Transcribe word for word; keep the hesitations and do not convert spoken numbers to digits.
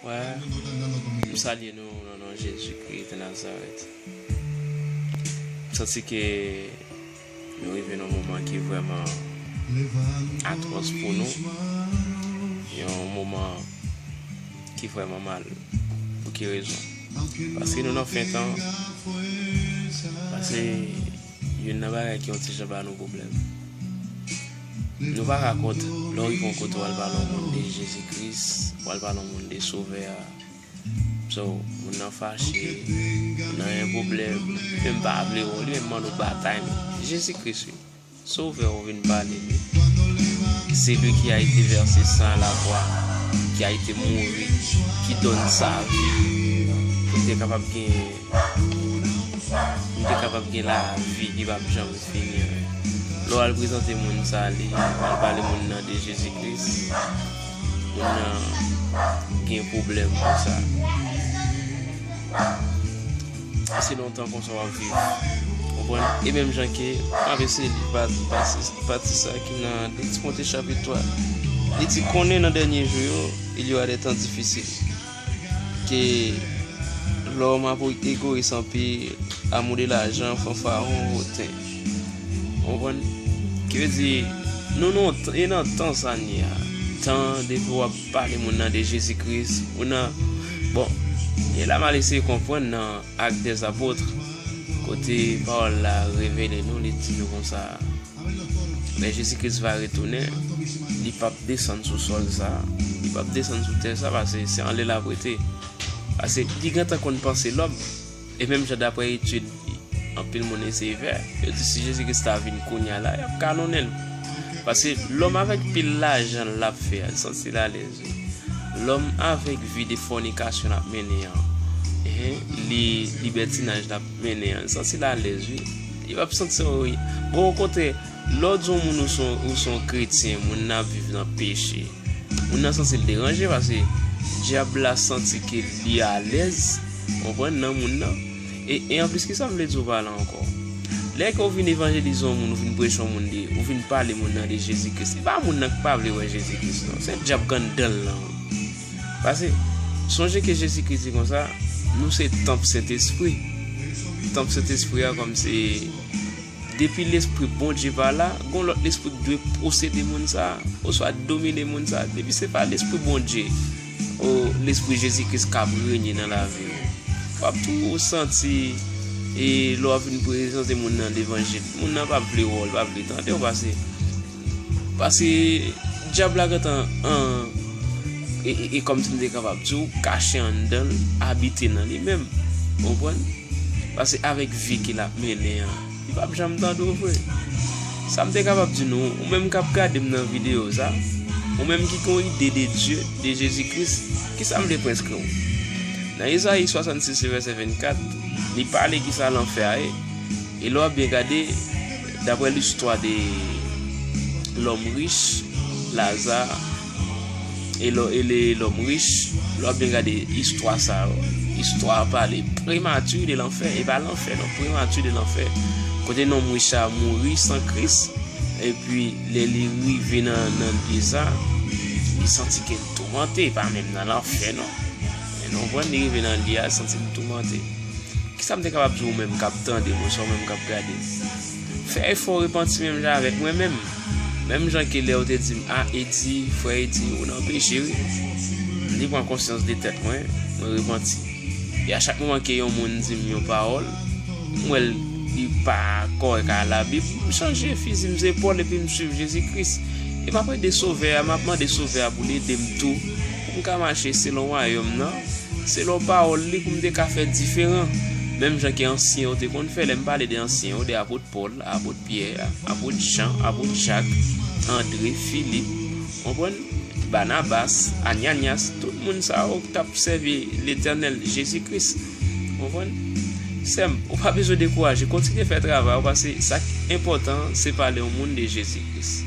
Wè, m salye nou nan non Jezikri de Nazarèt. M santi ke nou rive nan yon moman ki vrèman atwòs pou nou. Yon moman ki vrèman mal. Pou ki rezon? Paske nou nan fen tan. Paske youn nan bagay ki yon ti jan ba nou pwoblèm. Nou pa ka kont, lè w rive yon kote w al pale yon moun de Jezi Kris, w al pale yon moun de Sovè a. So, moun nan fache, moun nan gen pwoblèm, li menm pa vle wè w, li menm mande w batay, men Jezi Kris, wi. Sovè w vin pale li. C'est lui qui a été versé sang à la croix, qui a été mouru, qui donne sa vie. Pou te kapab gen, pou te kapab gen lavi ki p ap janm fini. Lè w al prezante moun sa li, w al pale moun nan de Jezi Kris, moun nan gen pwoblèm konsa. Se lontan konsa w ap viv. Konprann? E menm jan ke, m ap eseye li pa, pa, pati sa ki nan de Timote chapit twa. Li di, konnen nan dènye jou yo, il y aura des temps difficiles. Ke l'homme ap egoyis anpil, amour de l'argent, fanfaron, hautain. Konprann? Ki vle di, nou, nou, e nan tan sa n ye a. Tan depi w ap pale moun nan de Jezi Kris, moun nan, bon, e la m al eseye konprann nan Actes des Apôtres, kote pawòl la revele nou, li di nou konsa, lè Jezi Kris va retounen, li p ap desann sou sòl sa, li p ap desann sou tè sa, paske se anlè l ap rete. Paske li gentan konn panse lòm, e menm jan daprè etid anpil moun eseye fè, yo di si Jezi Kris ta vin kounye a la, y ap kalonnen l. Paske lòm avèk pil lajan l ap fè a, li santi l alèz, wi. Lòm avèk vi de fònikasyon l ap mennen an, ehe, li, libètinaj l ap mennen an, li santi l alèz, wi. Li p ap santi, wi. Bon, okontrè, lè w di yon moun ou se yon, ou se yon kretyen, moun nan ap viv nan peche, moun nan santi l deranje paske dyab la santi ke li alèz, konprann, nan moun nan. E, e anplis, kisa m vle di w pa la ankò? Lè ke w vin evanjelize yon moun, ou vin preche yon moun de, ou vin pale moun nan de Jezi Kris, se pa moun nan ki pa vle wè Jezi Kris, non. Se dyab k anndan l lan. Paske, sonje ke Jezi Kris di konsa, nou se tanp Sentespri. Tanp Sentespri a, kòm se depi Lespri Bondye pa la, gon lòt lespri ki dwe posede moun sa a, oswa domine moun sa a. Depi se pa Lespri Bondye, o Lespri Jezi Kris k ap renye nan lavi w, w ap tou santi, e lè w ap vin prezante moun nan levanjil, moun nan p ap vle wè w, l p ap vle tande w, paske, paske dyab la gentan an, e, e, e kòmsi m te kapab di w, kache anndan l, abite nan li menm. Ou konprann? Paske avèk vi ke l ap mennen an, li p ap janm tande w vre. Sa m te kapab di nou, ou menm k ap gade m nan videyo sa, ou menm ki gen yon ide de Dye, de Jezi Kris, kisa m vle preskri w? Nan Ezayi swasannsis vèsè vennkat, li pale kisa lanfè a ye. E lè w ap byen gade, daprè listwa de lòm rich, Laza, e lò, e le, lòm rich, lè w ap byen gade istwa sa yo, istwa a pale premati de lanfè, e pa lanfè non, premati de lanfè. Kote nonm rich a mouri san Kris, epi lè li rive nan, nan lye sa, li santi ke l toumante, e pa menm nan lanfè non. Men nou konprann li rive nan lye a, li santi l toumante. Kisa m te kapab di w menm k ap tande m, oswa w menm k ap gade m? Fè efò repanti menm jan avèk mwen menm. Menm jan ke lè yo te di m, a, Edi, frè Edi, ou nan peche, wi. M te pran konsyans de tèt mwen, mwen repanti. E a chak moman ke yon moun di m yon pawòl, m wè l, li pa kòrèk a Labib, m chanje fizi m zepòl epi m swiv Jezi Kris. E m ap ede Sovè a, m ap mande Sovè a pou l ede m tou, pou m ka mache selon wayòm nan, selon pawòl li, pou m te ka fè diferan. Menm jan ke ansyen yo te konn fè, lè m pale de ansyen yo, de apot Pòl, apot Pyè, apot Jan, apot Jak, Andre, Filip, konprann? Banabas, Ananyas, tout moun sa yo k t ap sèvi Letènèl Jezi Kris. Konprann? Sè m, ou pa bezwen dekouraje, kontinye fè travay ou, paske sa k enpòtan, se pale yon moun de Jezi Kris.